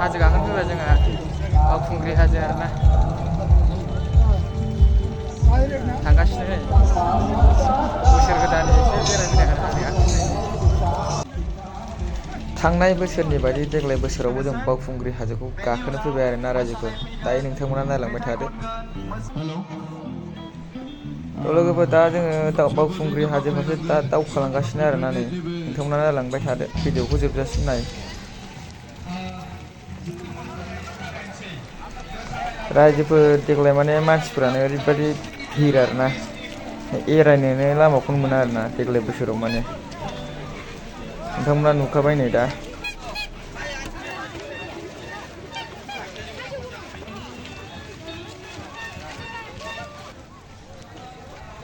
हाजो गाखोनो फैबाय जोंहा बावखुंग्रि हाजो आरोना थांगासिनो नै बोसोर गोदाननि एसे बेरायफैनाय हाजो गाखोनो थांनाय बोसोरनि बायदि देग्लाय बोसोरावबो जों बावखुंग्रि हाजोखौ गाखोनो फैबाय आरोना रायजोफोर दायो नोंथांमोना नायलांबाय थादो। लोगोफोर दा जोङो बावखुंग्रि हाजो फारसे दा दावखालांगासिनो आरोना नै नोंथांमोना नायलांबाय थादो भिडिअखौ जोबजासिम नाय। रायजोफोर देग्लाय माने मानसिफोरानो ओरैबायदि भिर आरोना एरायनोनो लामाखौनो मोना आरोना देग्लाय बोसोराव माने नोंथांमोना नुखाबाय नै दा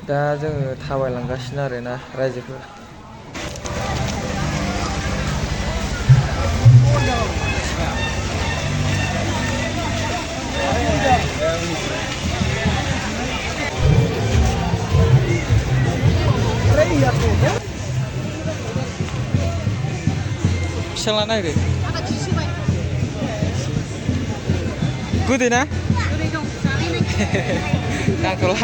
दा जोङो थाबायलांगासिनो आरोना रायजोफोर फिसा लाना नागिरो गोदै ना नांथ'ला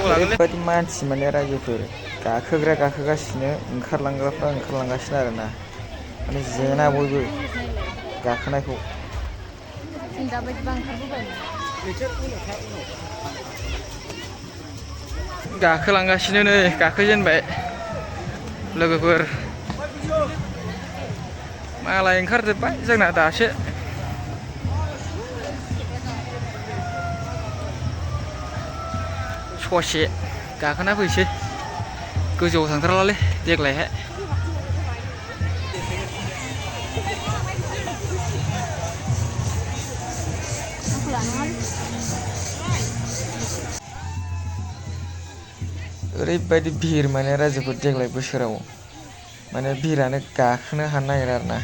ओरैबायदि मानसि माने रायजोफोर गाखोगासिनो ओंखारलांग्राफ्रा ओंखारलांगासिनो आरोना माने जेना बयबो गाखोनायखौ गाखोलांगासिनो नै गाखोजेनबाय लोगोफोर मालाय ओंखारजोब्बाय जोंना दासो ससे गाखोना फैसै गोजौआव थांथारलालै देग्लायहाय ओरैबायदि भिर माने रायजोफोर देग्लाय बोसोराव माने भिरानो गाखोनो हानो नागिरा आरोना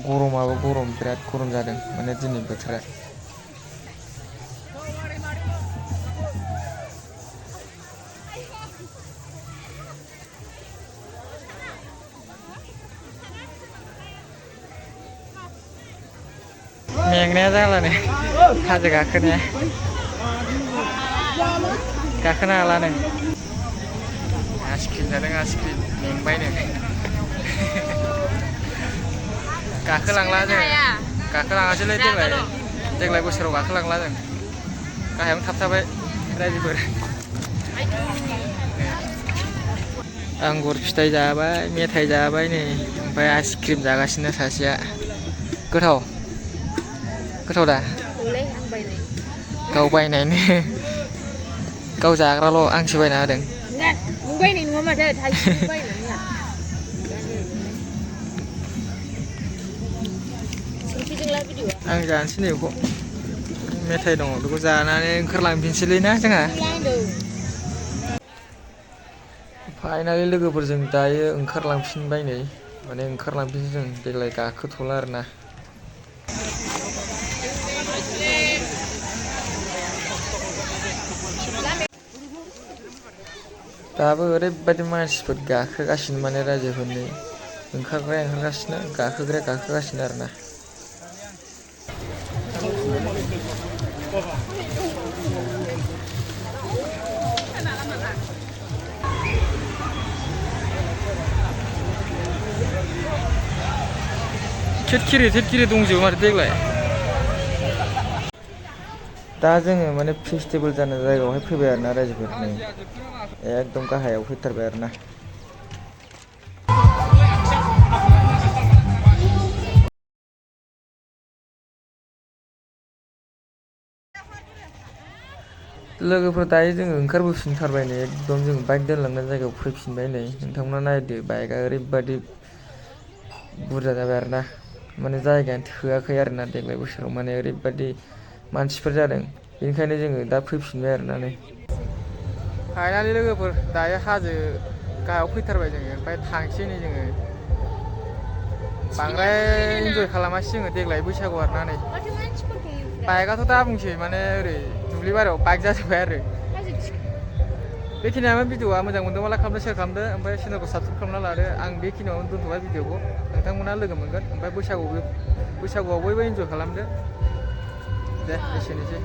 गरमाबो गरम बिराद गरम जादों माने दिनै बोथोरा मेंनाया जालानो हाजो गाखोनाया गाखोनो हालानो आइसक्रिम जादों आइसक्रिम मेंबायनो गाखोलांला जों गाखोलाङासैलै देग्लाय बोसोराव गाखोलांला जों गाहायावनो थाबथाबाय रायजोफोर आंगुर फिथाइ जाबाय मेथाइ जाबाय नै ओमफ्राय आइसक्रिम जागासिनो सासेया गोथाव दा गाव बायनायनो गाव जाग्राल' आंसो बायना होदों नों बायनाय नङा माथो थाइसेबो बायनानै आं जानोसै नै बेखौ मेथाइ दङ बेखौ जानानै ओंखारलांफिनसैलै ना जोंहा फाइनालि लोगोफोरजों दायो ओंखारलांफिनबाय नै माने ओंखारलांफिनसै जों देग्लाय गाखोथ'ला आरोना दाबो ओरैबायदि मानसिफोर गाखोगासिनो माने रायजोफोरनि ओंखारग्राया ओंखारगासिनो गाखोग्राया गाखोगासिनो आरोना थिरथिरि दंजोबो माथो देग्लाय दा जोङो माने फेस्टिभेल जानाय जायगायावहाय फैबाय आरोना रायजोफोर नै एकदम गाहायाव फैथारबाय आरोना लोगोफोर दायो जोङो ओंखारबोफिनथारबाय नै एकदम जों बाइक दोनलांनाय जायगायाव फैफिनबाय नै नोंथांमोना नायदो बाइकआ ओरैबायदि बुरजा जाबाय आरोना माने जायगायानो थोआखै आरोना देग्लाय बोसोराव माने ओरैबायदि मानसिफोर जादों बेनिखायनो जोङो दा फैफिनबाय आरोना नै फाइनालि लोगोफोर दायो हाजो गाहायाव फैथारबाय जोङो ओमफ्राय थांसै नै जोङो बांद्राय इन्जय खालामासै जोङो देग्लाय बैसागु आरोना नै बाइकआथ' दा बुंसै माने ओरै दुब्लि बारियाव बाइक जाजोब्बाय आरो बेखिनियानो भिडिअआ मोजां मोनदोंबा लाइक खालामदो शेयार खालामदो ओमफ्राय चेनेलखौ साबसक्राइब खालामना लादो आं बेखिनियावनो दोनथ'बाय भिडिअखौ नोंथांमोना लोगो मोनगोन ओमफ्राय बैसागुआव बयबो इन्जय खालामदो दे एसेनोसै